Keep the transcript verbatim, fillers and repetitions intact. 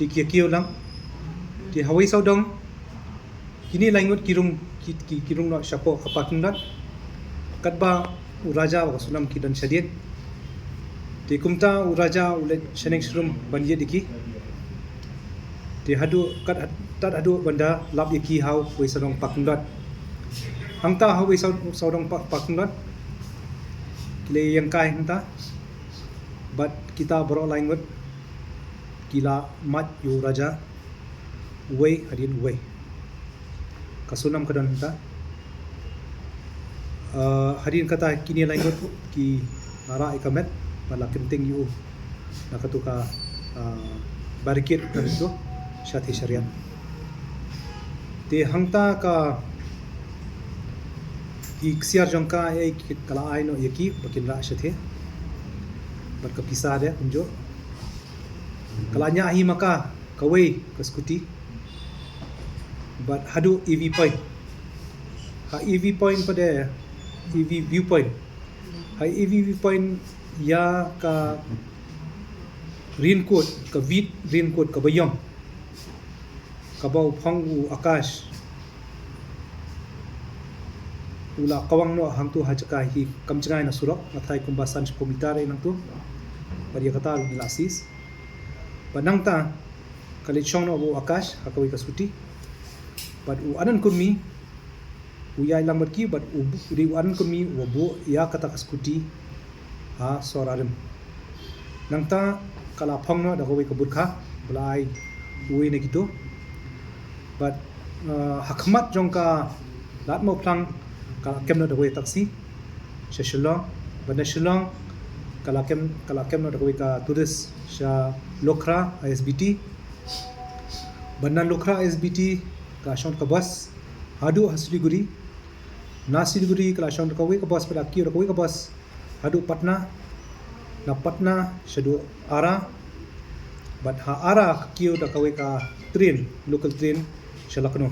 Te ki ïa kiew lang. Te hawei sawdong, kine lai ngut ki rung, ki, ki, ki rung noh shapoh ka parking lot. Katba u Raja bad ka Sonam ki don shadien. Te kumta u Raja u leit shaneng sharum ban ïit ïa ki. Te haduh kat, tad haduh ban da lap ïa ki hawei sawdong parking lot. Hangta hawei saw-, sawdong pa-, parking lot, ki la ïeng kai hangta. Bad kita baroh lai ngut ki la mad ïa u Raja, uwei hadien uwei. Ka Sonam ka don hangta. Uh, hadien kata kine lai ngut ki la rah ïa ka met bad la kynting ïa u na katu ka, uh, barricade katu shathie shariat. Te hangta ka, ki ksiar jong ka, eh, ka la ai noh ïa ki ba kin rah shathie. Bad ka pisa de kumjuh. Ka la ñiah hi ma ka kawei ka scooty. Bad haduh E V point. Ha E V point pat de, E V viewpoint. Ha E V viewpoint ïa ka raincoat, ka wheat raincoat kaba ïong, kaba u phong u Akash u la kawang noh hangtu ha jaka hi kam jngai na surok, nga tharai kumba san shiphew meter eh nangtu. Bad ïa kata ruh ngi la seize. Bad nangta ka leit shong noh u Akash ha kawei ka scooty. Bad u Anand Kurmi u ïaid lang bad ki, bad u, u dei u Anand Kurmi uba buh ïa kata ka scooty ha sor arim. Nangta ka la phong noh da kawei ka butkhar ba la ai uwei na kitu. Bad, uh, ha khmat jong ka Lad Mawphlang ka la kem noh da kawei ka taxi sha Shillong. Bad na Shillong ka la kem, ka la kem noh da kawei ka tourist sha Lukhra I S B T. Bad na Lukhra I S B T ka la shong da ka bus haduh ha Siliguri. Na Siliguri ka la shong da kawei ka bus, bad la kiew da kawei ka bus haduh Patna. Na Patna shaduh Ara. Bad ha Ara ka kiew da kawei ka train, local train sha Lucknow.